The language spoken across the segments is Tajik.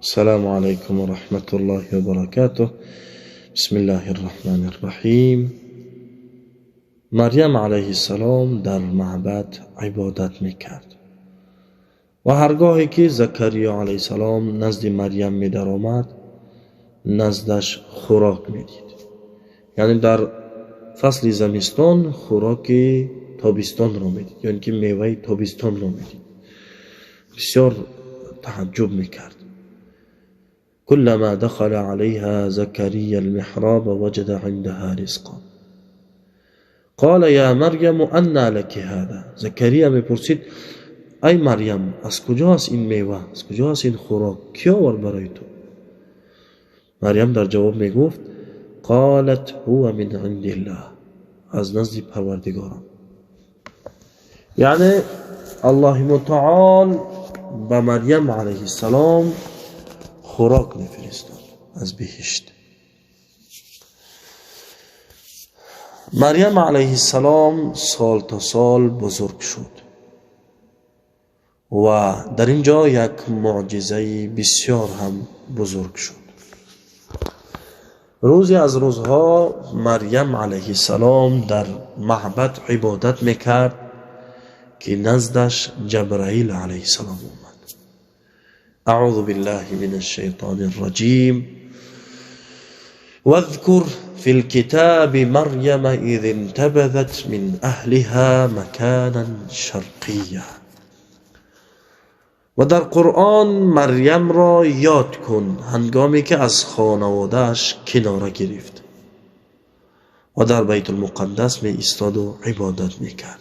السلام عليكم ورحمة الله وبركاته. بسم الله الرحمن الرحیم. مریم علیه السلام در معبد عبادت میکرد و هرگاهی که زکریا علیه السلام نزد مریم میدرآمد، نزدش خوراک میدید. یعنی در فصل زمستان خوراک تابستان را میدید، یعنی که میوه تابستان را میدید. بسیار تعجب میکرد. كلما دخل عليها زكريا المحراب وجد عندها رزقا قال يا مريم أنى لك هذا. زکریا میپرسید ای مریم، از کجاست این میوه، از کجاست این خوراک، کی آورد برای تو؟ مریم در جواب میگفت قالت هو من عند الله، از نزد پروردگارم. یعنی الله متعال به مریم علیه السلام خوراک میفرستاد از بهشت. مریم علیه السلام سال تا سال بزرگ شد و در اینجا یک معجزه بسیار هم بزرگ شد. روزی از روزها مریم علیه السلام در معبد عبادت میکرد که نزدش جبرائیل علیه السلام اومد. اعوذ بالله من الشیطان الرجیم. واذكر في الكتاب مريم إذ انتبذت من أهلها مكانا شرقيا. و در قرآن مریم را یاد کن هنگامی که از خانواده‌اش کناره گرفت و در بیت المقدس می ایستاد و عبادت می کرد.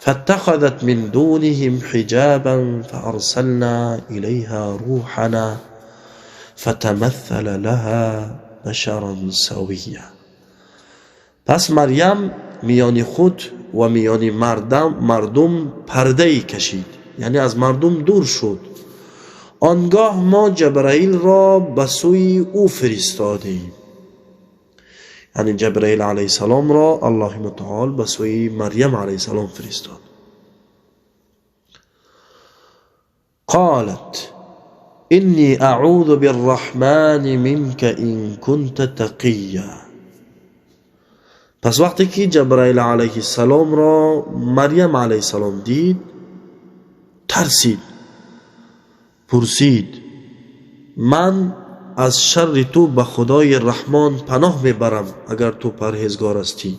فاتخذت من دونهم حجابا فأرسلنا إليها روحنا فتمثل لها بشرا سویا. پس مریم میان خود و میان مردم پرده کشید، یعنی از مردم دور شد. آنگاه ما جبرائیل را به سوی او فرستادیم، یعنی جبرائیل علیه السلام را الله متعال به سوی مریم علیه السلام فرستاد. قالت إني أعوذ بالرحمن منك إن كنت تقیا. پس وقتی که جبرائیل علیه السلام را مریم علیه السلام دید، ترسید، پرسید من از شر تو به خدای رحمان پناه میبرم اگر تو پرهیزگار هستی.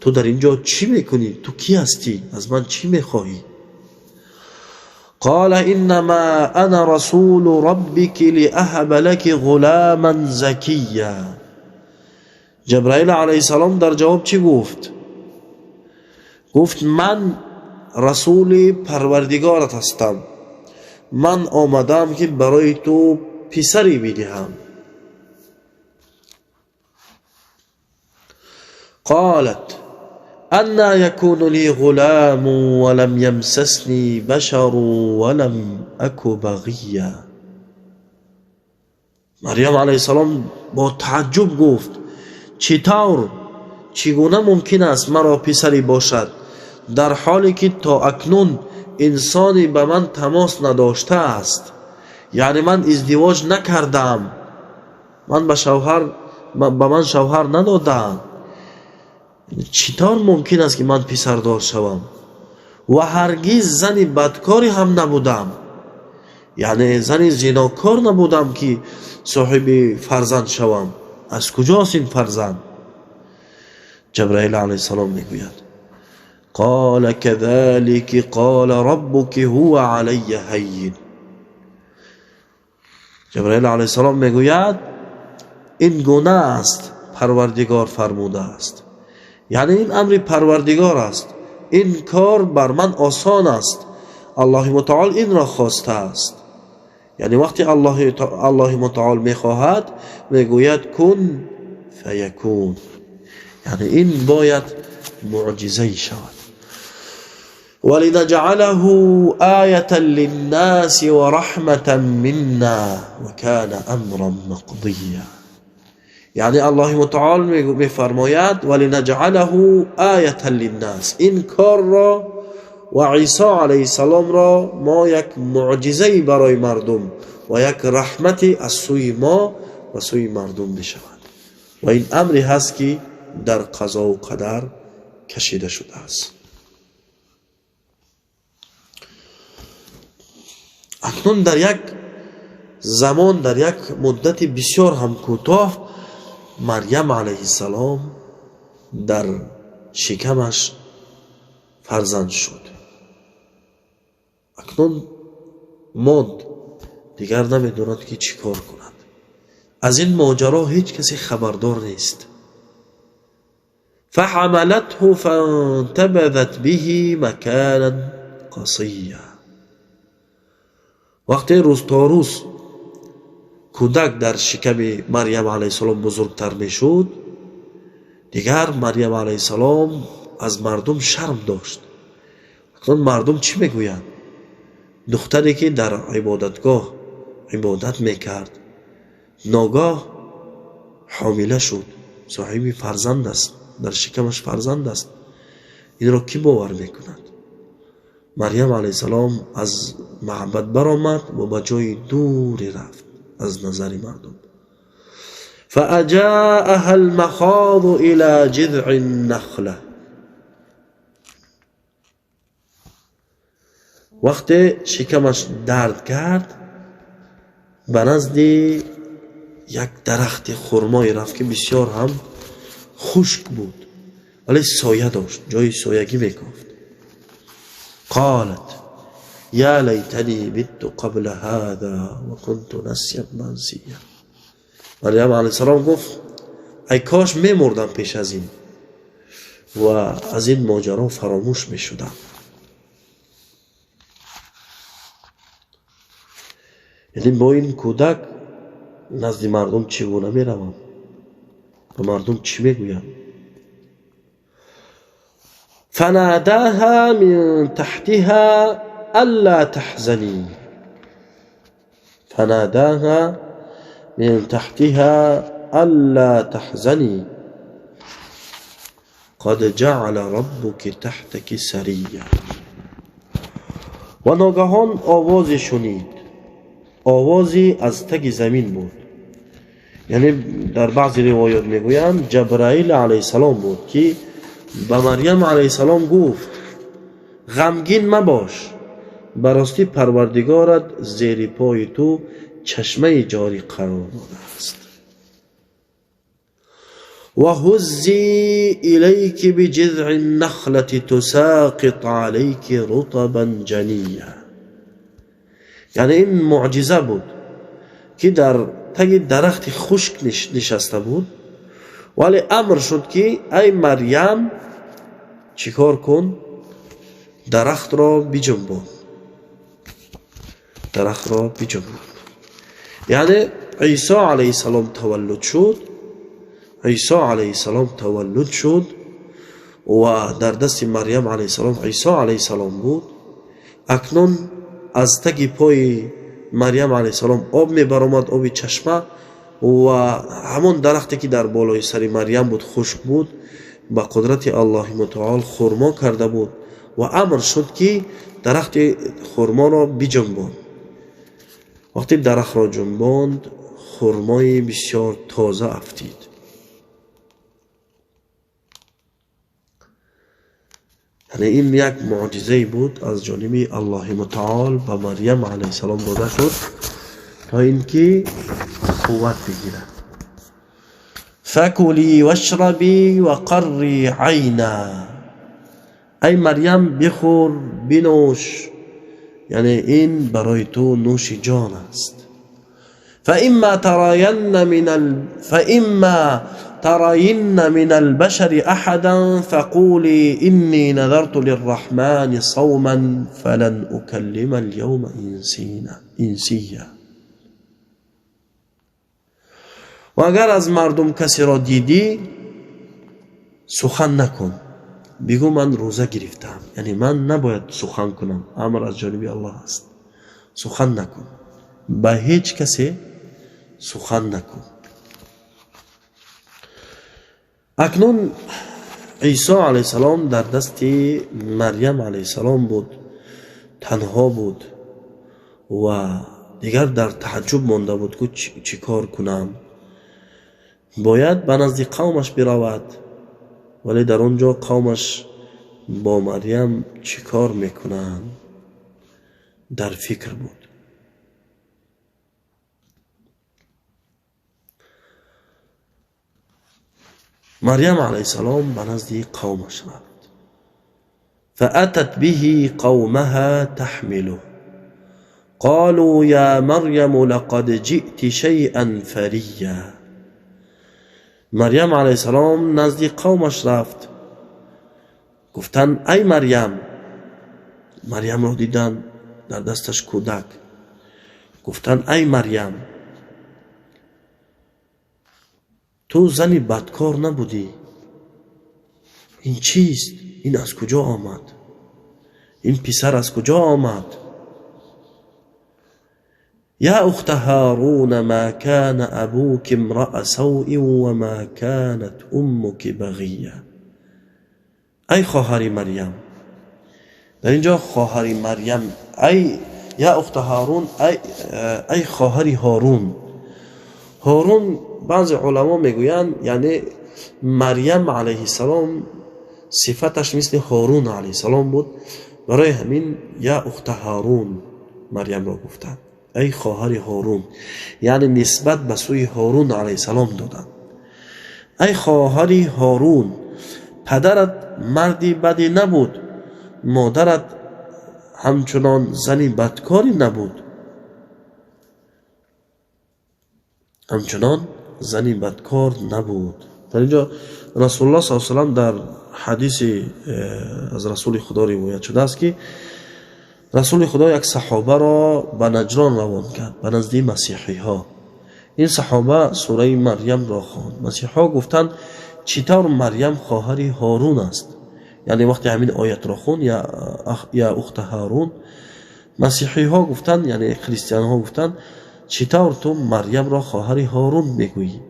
تو در اینجا چی میکنی؟ تو کی هستی؟ از من چی میخواهی؟ قال انما انا رسول ربك لأهب لك غلاما زکیا. جبرائیل علیه السلام در جواب چی گفت؟ گفت من رسول پروردگارت هستم، من آمدم که برای تو پسری بدهم. قالت أنى يكون لي غلام ولم يمسسني بشر ولم أك بغيا. مریم علیه السلام با تعجب گفت چطور، چگونه ممکن است مرا پسری باشد در حالی که تا اکنون انسانی به من تماس نداشته است؟ یعنی من ازدواج نکردم، من به من شوهر ندادم، چطور ممکن است که من پسردار شوم؟ و هرگز زن بدکاری هم نبودم، یعنی زن زناکار نبودم که صاحب فرزند شوم. از کجاست این فرزند؟ جبرائیل علیه السلام میگوید قال كذلك قال ربك هو علی هین. جبرائیل علیه السلام میگوید این گونه است پروردگار فرموده است، یعنی این امر پروردگار است، این کار بر من آسان است، الله متعال این را خواسته است. یعنی وقتی الله متعال میخواهد میگوید کن فیکون، یعنی این باید معجزه شود. ولنجعله آیة للناس ورحمة منا وكان امرا مقضیا. یعنی الله متعال میفرماید ولنجعله آیة للناس، این کار را ва Исо алайҳиссаломро мо як муъҷизае барои мардум ва як раҳмате аз сӯи мо ба сӯи мардум мешавад. Ва ин амре ҳаст, ки дар қазову қадар кашида шудааст. Акнун дар як замон, дар як муддати бисёр ҳам кӯтоҳ, Марьям алайҳиссалом дар шикамаш фарзанд шуд. Акнун монд, дигар намедонад, ки чӣ кор кунад. Аз ин моҷаро ҳеҷ касе хабардор нест. فحملته فانتبذت به مكانا قصيا. وقتی روز تا روز کودک در شکم مریم علیه السلام بزرگتر میشد، دیگر مریم علیه السلام از مردم شرم داشت. اکنون مردم چی میگویند؟ دختری که در عبادتگاه عبادت میکرد ناگاه حامله شد، صاحب فرزند است، در شکمش فرزند است. این را کی باور میکند؟ مریم علیه السلام از معبد برآمد و به جای دوری رفت از نظر مردم. فأجاءها المخاض إلى جذع النخلة. وقتی شکمش درد کرد، به نزد یک درخت خرمایی رفت که بسیار هم خشک بود، ولی سایه داشت، جای سایگی میکافت. قالت یا لیتنی مت قبل هذا وكنت نسیا منسیا. مریم علیه السلام گفت ای کاش میمردم پیش از این و از این ماجرا فراموش میشدم. یعنی با این کودک نزد مردم چگونه میروم؟ به مردم چی میگویم؟ فناداها من تحتها ألا تحزني. فناداها من تحتها ألا تحزني قد جعل ربك تحتك سريا. و ناگهان آوازی شنید، آوازی از تگ زمین بود. یعنی در بعضی روایات میگویند جبرائیل علیه السلام بود که به مریم علیه السلام گفت غمگین مباش، براستی پروردگارت زیر پای تو چشمه جاری قرار داده است. و هزی الیک بجذع النخلة تساقط علیک رطبا جنیا. یعنی این معجزه بود که در تگ درخت خشک نشسته بود، ولی امر شد که ای مریم چیکار کن؟ درخت را بجنبان، درخت را بجنبان. یعنی عیسی علیه السلام تولد شد، عیسی علیه السلام تولد شد و در دست مریم علیه السلام عیسی علیه السلام بود. اکنون از تگ پای مریم علیه السلام آب می برآمد، آب چشمه، و همون درختی که در بالای سر مریم بود خشک بود، با قدرت الله متعال خرما کرده بود و امر شد که درخت خرما را بجنباند. وقتی درخت را جنباند، خرمای بسیار تازه افتید. یعنی این یک معجزه بود از جانب الله متعال به مریم علیه السلام داده شد تا اینکه قوت بگیرد. فکلی واشربی وقری عینا. ای مریم بخور بنوش، یعنی این برای تو نوش جان است. فإما ترين من البشر أحدا فقولي إني نذرت للرحمن صوما فلن أكلم اليوم إنسيا. و اگر از مردم کسی را دیدی سخن نکن، بگو من روزه گرفتم، یعنی من نباید سخن کنم، امر از جانب الله است، سخن نکن، به هیچ کسی سخن نکن. اکنون Исо алайҳиссалом дар дасти Марьям алайҳиссалом буд, танҳо буд ва дигар дар таъаҷҷуб монда буд, ки чӣ кор кунам. Бояд ба назди қавмаш биравад, вале дар он ҷо қавмаш бо Марьям чӣ кор мекунанд? Дар фикр буд. Марьям алайҳиссалом ба назди қавмаш рафт. فأتت به قومها تحمله قالوا يا مريم لقد جئت شيئا فريا. Марьям алайҳиссалом назди қавмаш рафт. Гуфтанд: ай Марьям. Марьямро диданд, дар дасташ кӯдак. Гуфтанд: ай Марьям, ту зани бадкор набудӣ. Ин чист? Ин аз куҷо омад? Ин писар аз куҷо омад? يا أخت هارون ما كان أبوك امرأ سوء وما كانت أمك بغيا. ای خواهر مریم. در اینجا خواهر مریم، ای یا اخت هارون، ای خواهر هارون. هارون بعضی علما میگویند یعنی مریم علیه السلام صفتش مثل هارون علیه السلام بود، برای همین یا اخت هارون مریم را گفتند، ای خواهر هارون، یعنی نسبت به سوی هارون علیه السلام دادند. ای خواهر هارون، پدرت مردی بدی نبود، مادرت همچنان زنی بدکاری نبود، همچنان زنی بدکار نبود. در اینجا رسول الله صلی الله علیه و سلم در حدیث از رسول خدا روایت شده است که رسول خدا یک صحابه را به نجران روان کرد، به نزد مسیحی ها. این صحابه سوره مریم را خواند. مسیحی ها گفتند چطور مریم خواهر هارون است؟ یعنی وقتی همین آیت را خوند، یا اخت هارون، مسیحی ها گفتند، یعنی کریستیان ها گفتند چطور تو مریم را خواهر هارون میگویی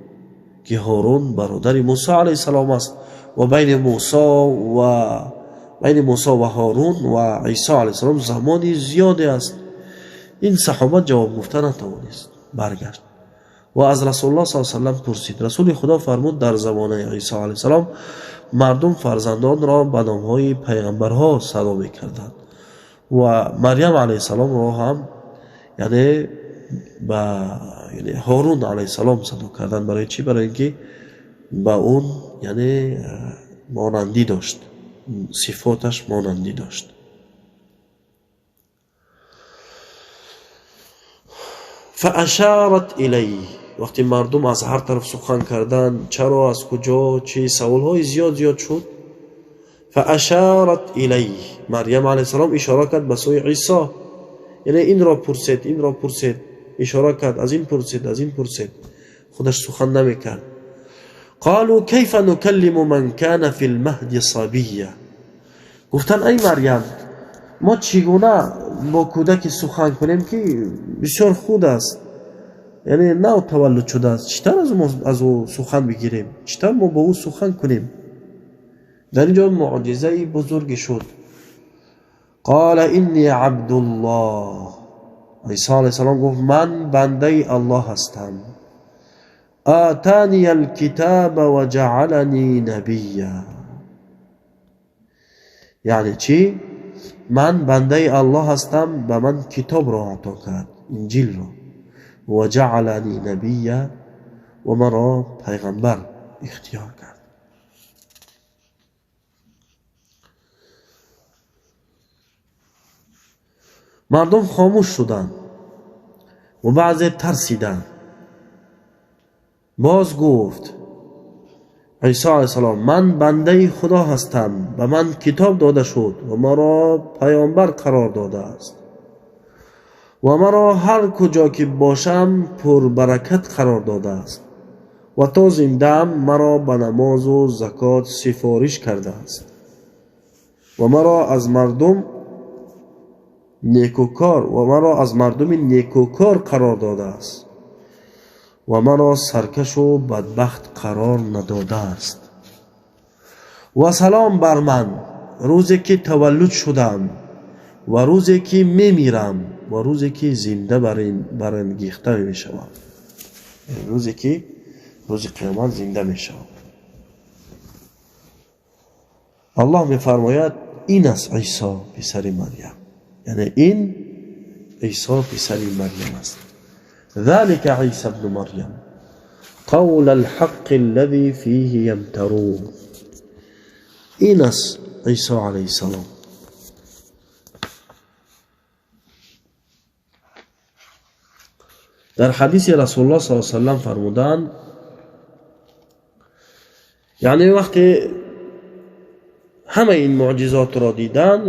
که هارون برادر موسی علیه السلام است و بین موسی و هارون و عیسی علیه السلام زمانی زیادی است. این صحابه جواب گفته نتوانست، برگشت و از رسول الله صلی الله علیه و سلم پرسید. رسول خدا فرمود در زمان عیسی علیه السلام مردم فرزندان را به نامهای پیغمبرها صدا میکردند و مریم علیه السلام را هم یعنی به هارون علیه السلام صدا کردند. برای چی؟ برای اینکه به اون یعنی مانندی داشت، صفاتش مانندی داشت. فاشارت الیه. وقتی مردم از هر طرف سخن کردند، چرا، از کجا، چی، سوالهای زیاد زیاد شد. فاشارت الیه، مریم علیه السلام اشاره کرد به سوی عیسی، یعنی این را پرسید، این را پرسید، اشاره کرد، از این پرسید، از این پرسید، خودش سخن نمیکرد. قالوا كيف نكلم من كان في المهد صبيا. گفتن ای مریم، ما چگونه با کودک سخن کنیم که بسیار خود است، یعنی نو تولد شده است، چطور از او سخن بگیریم، چطور ما با او سخن کنیم؟ در اینجا معجزه بزرگی شد. قال انی عبدالله. عیسی علیه السلام گفت من بنده الله هستم. آتانی الکتاب و جعلنی نبیا. یعنی چی؟ من بنده الله هستم، به من کتاب را عطا کرد، انجیل را، و جعلنی نبیا، و مرا پیغمبر اختیار کرد. مردم خاموش شدند و بعضی ترسیدند. باز گفت عیسی علیه السلام من بنده خدا هستم، به من کتاب داده شد و مرا پیامبر قرار داده است و مرا هر کجا که باشم پربرکت قرار داده است و تا زنده‌ام مرا به نماز و زکات سفارش کرده است و مرا از مردم نیکوکار و مرا از مردم نیکوکار قرار داده است و مرا سرکش و بدبخت قرار نداده است Ва салом бар ман рӯзе ки таваллуд шудам ва рӯзе ки мемирам ва рӯзе ки зинда барангехта мешавам. Рӯзе ки рӯзи қиёмат зинда мешавам. Аллоҳ мефармояд ин аст Исо писари Марьям. Яъне ин Исо писари Марьям аст. ذلك عيسى ابن مريم قول الحق الذي فيه يمترون. ин аст Исо алайҳиссалом. Дар ҳадиси Расулуллоҳ саллаллоҳу алайҳи васаллам фармуданд, яъне вақте ҳамаи ин муъҷизотро диданд,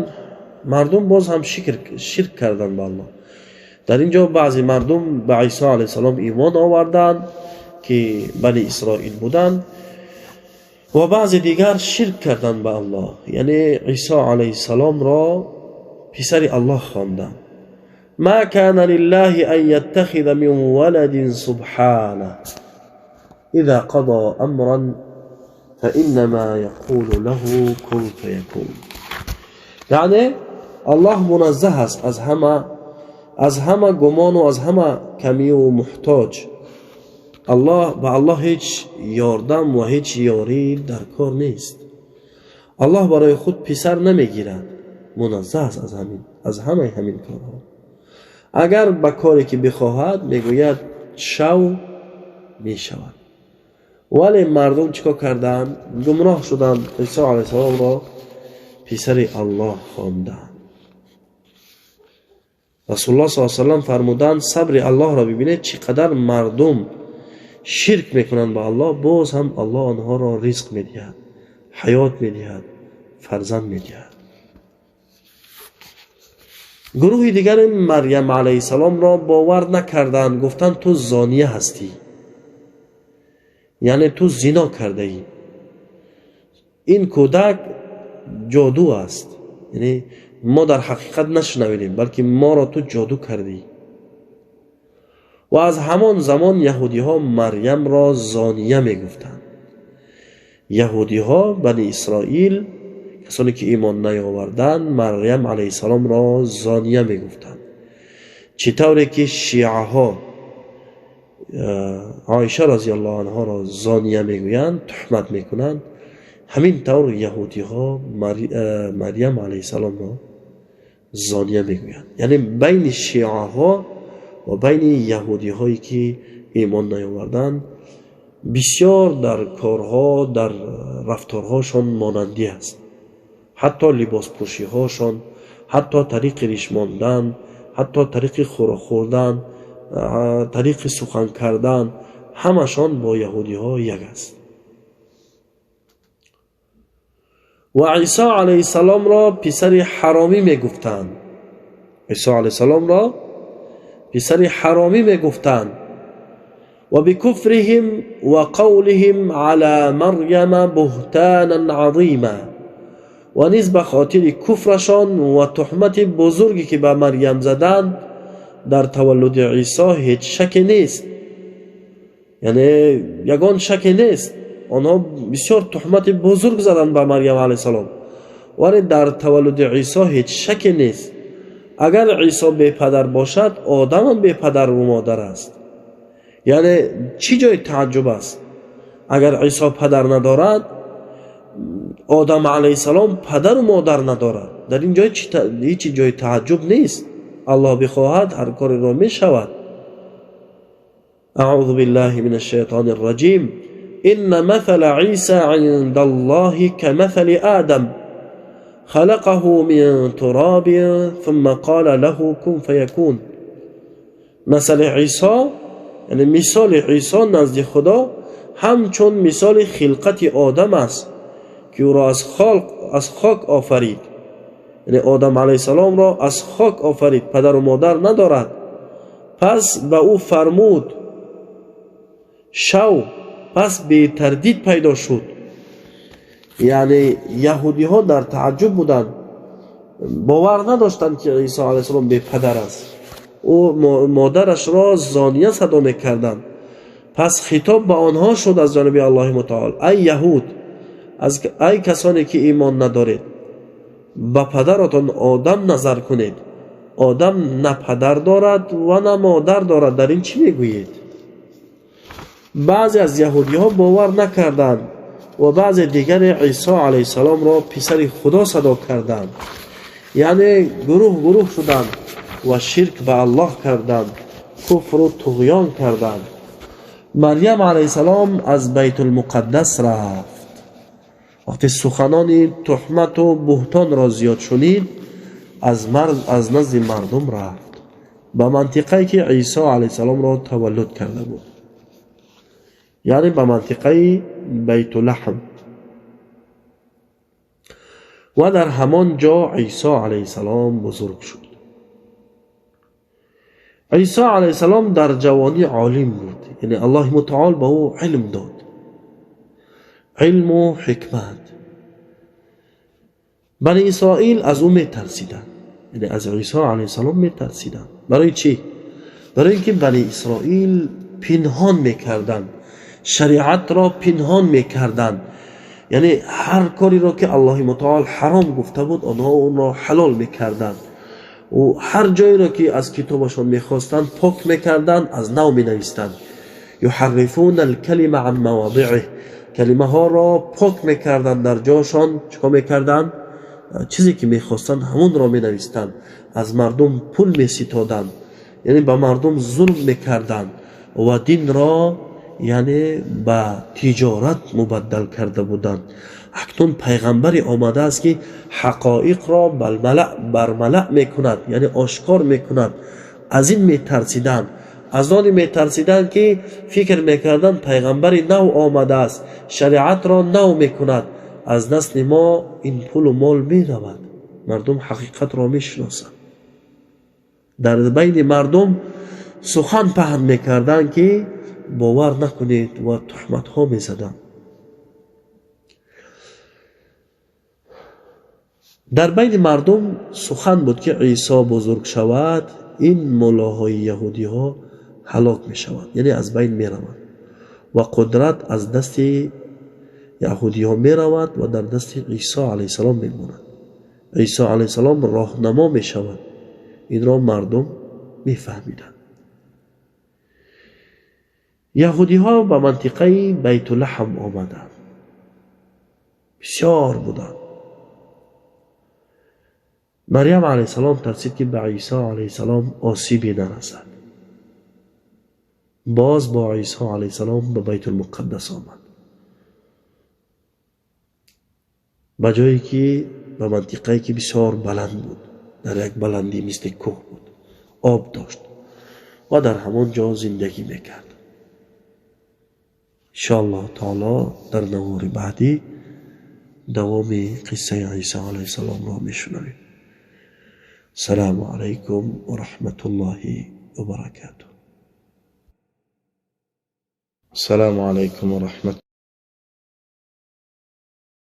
мардум боз ҳам ширк карданд ба Аллоҳ. Дар ин ҷо баъзе мардум ба Исо алайҳиссалом имон оварданд, ки бани Исроил буданд, ва баъзе дигар ширк карданд ба Аллоҳ. Яъне Исо алайҳиссаломро писари Аллоҳ хонданд. ما كان لله أن يتخذ من ولد سبحانه إذا قضى أمرا فإنما يقول له كن فيكون. یعنی الله منزه است از همه گمان و از همه کمی و محتاج. الله به الله هیچ یاردم و هیچ یاری در کار نیست. الله برای خود پسر نمیگیرد، منزه است از همه همین کارها. اگر به کاری که بخواهد میگوید شو، میشود. ولی مردم چیکار کردند؟ گمراه شدند، عیسی علیه السلام را پسر الله خواندند. رسول الله صلی الله علیه و سلم فرمودند صبر الله را ببینید چقدر مردم شرک میکنند با الله، باز هم الله آنها را رزق میدهد، حیات میدهد، فرزند میدهد. گروه دیگر مریم علیه السلام را باور نکردند، گفتند تو زانیه هستی، یعنی تو زنا کرده ای، این کودک جادو است، یعنی ما در حقیقت نشنویدیم بلکه ما را تو جادو کردی. و از همان زمان یهودی ها مریم را زانیه می گفتند. یهودی ها بنی اسرائیل کسانی که ایمان نیاوردند مریم علیه السلام را زانیه می گفتند. چطوری که شیعه ها عایشه رضی الله عنها را زانیه می گویند، تهمت می کنند، همین طور یهودی ها مریم علیه السلام را زانیه می گویند. یعنی بین شیعه ها و بین یهودی هایی که ایمان نیاوردند بسیار در کارها، در رفتارهاشان مانندی است. حتی لباس پوشی هاشان، حتی طریق ریش ماندن، حتی طریق خوراک خوردن، طریق سخن کردن، همشان با یهودی ها یک است. و عیسی علیه السلام را پسر حرامی می گفتند. عیسی علیه السلام را پسر حرامی می گفتند. و بکفرهم و قولهم علی مریم بهتانا عظیما. و نیز به خاطر کفرشان و تهمت بزرگی که به مریم زدند در تولد عیسی هیچ شکی نیست، یعنی یگان شکی نیست. آنها بسیار تهمت بزرگ زدند به مریم علیه السلام، ولی در تولد عیسی هیچ شکی نیست. اگر عیسی بی پدر باشد، آدم هم بی پدر و مادر است. یعنی چی جای تعجب است؟ اگر عیسی پدر ندارد، آدم علیه السلام پدر و مادر ندارد. در این جای هیچ جای تعجب نیست. الله بخواهد هر کاری را می شود. اعوذ بالله من الشیطان الرجیم. ان مثل عیسی عند الله كمثل آدم خلقه من تراب ثم قال له كن فيكون. مثل عیسی، یعنی مثال عیسی نزد خدا همچون مثال خلقت آدم است که او را از خاک آفرید. یعنی آدم علیه السلام را از خاک آفرید، پدر و مادر ندارد. پس به او فرمود شو، پس به تردید پیدا شد. یعنی یهودی ها در تعجب بودند، باور نداشتند که عیسی علیه السلام بی پدر است. او مادرش را زانیه صدا میکردند. پس خطاب به آنها شد از جانب الله متعال: ای یهود، Ай касоне ки имон надоред, ба падаратон Одам назар кунед. Одам на падар дорад ва на модар дорад. Дар ин чӣ мегӯед? Баъзе аз яҳудиҳо бовар накарданд ва баъзе дигаре Исо алайҳиссаломро писари Худо садо карданд. Яъне гурӯҳ гурӯҳ шуданд ва ширк ба Аллоҳ карданд, куфру туғён карданд. Марьям алайҳиссалом аз Байтулмуқаддас рафт. Вақте суханони туҳмату буҳтонро зиёд шунид, аз назди мардум рафт ба мантиқае ки Исо алайҳиссаломро таваллуд карда буд, яъне ба мантиқаи Байтулаҳм. Ва дар ҳамон ҷо Исо алайҳиссалом бузург шуд. Исо алайҳиссалом дар ҷавонӣ олим буд, яъне Аллоҳи мутаол ба ӯ илм дод, илму ҳикмат. Бани Исроил аз ӯ метарсиданд, яъне аз Исо алайҳиссалом метарсиданд. Барои чӣ? Барои ин ки Бани Исроил пинҳон мекарданд, шариатро пинҳон мекарданд. Яъне ҳар кореро ки Аллоҳи мутаол ҳаром гуфта буд, онҳо онро ҳалол мекарданд. Ҳар ҷойеро ки аз китобашон мехостанд пок мекарданд, аз нав менавистанд. Юҳаррифуна алкалима ан маводиъиҳ, калимаҳоро пок мекарданд, дар ҷошон чикор мекарданд? Чизе ки мехостанд ҳамонро менавистанд. Аз мардум пул меситоданд, яъне ба мардум зулм мекарданд ва динро яъне ба тиҷорат мубаддал карда буданд. Акнун пайғамбаре омадааст ки ҳақоиқро бармалаъ мекунад, яъне ошкор мекунад. Аз ин метарсиданд, аз оне метарсиданд ки фикр мекарданд пайғамбари нав омадааст, шариатро нав мекунад, аз насли мо ин пулу мол меравад, мардум ҳақиқатро мешиносанд. Дар байни мардум сухан паҳн мекарданд ки бовар накунед ва туҳматҳо мезаданд. Дар байни мардум сухан буд ки Исо бузург шавад, ин муллоҳои яҳудиҳо ҳалок мешаванд, яъне аз байн мераванд ва қудрат аз дасти яҳудиҳо меравад ва дар дасти Исо алайҳиссалом мемонад. Исо алайҳиссалом роҳнамо мешавад. Инро мардум мефаҳмиданд. Яҳудиҳо ба мантиқаи Байтулаҳм омаданд, бисёр буданд. Марьям алайҳиссалом тарсид ки ба Исо алайҳиссалом осибе нарасад. Боз бо Исо алайҳиссалом ба Байтулмуқаддас омад, ба ҷое ки ба мантиқае ки бисёр баланд буд, дар як баландӣ мисли кӯҳ буд, об дошт ва дар ҳамон ҷо зиндагӣ мекард. Иншоаллоҳ таоло дар навори баъдӣ давоми қиссаи Исо алайҳиссаломро мешунавем. Салому алайкум ва раҳматуллоҳи ва баракатуҳ. Ассалому алайкум ва раҳмат.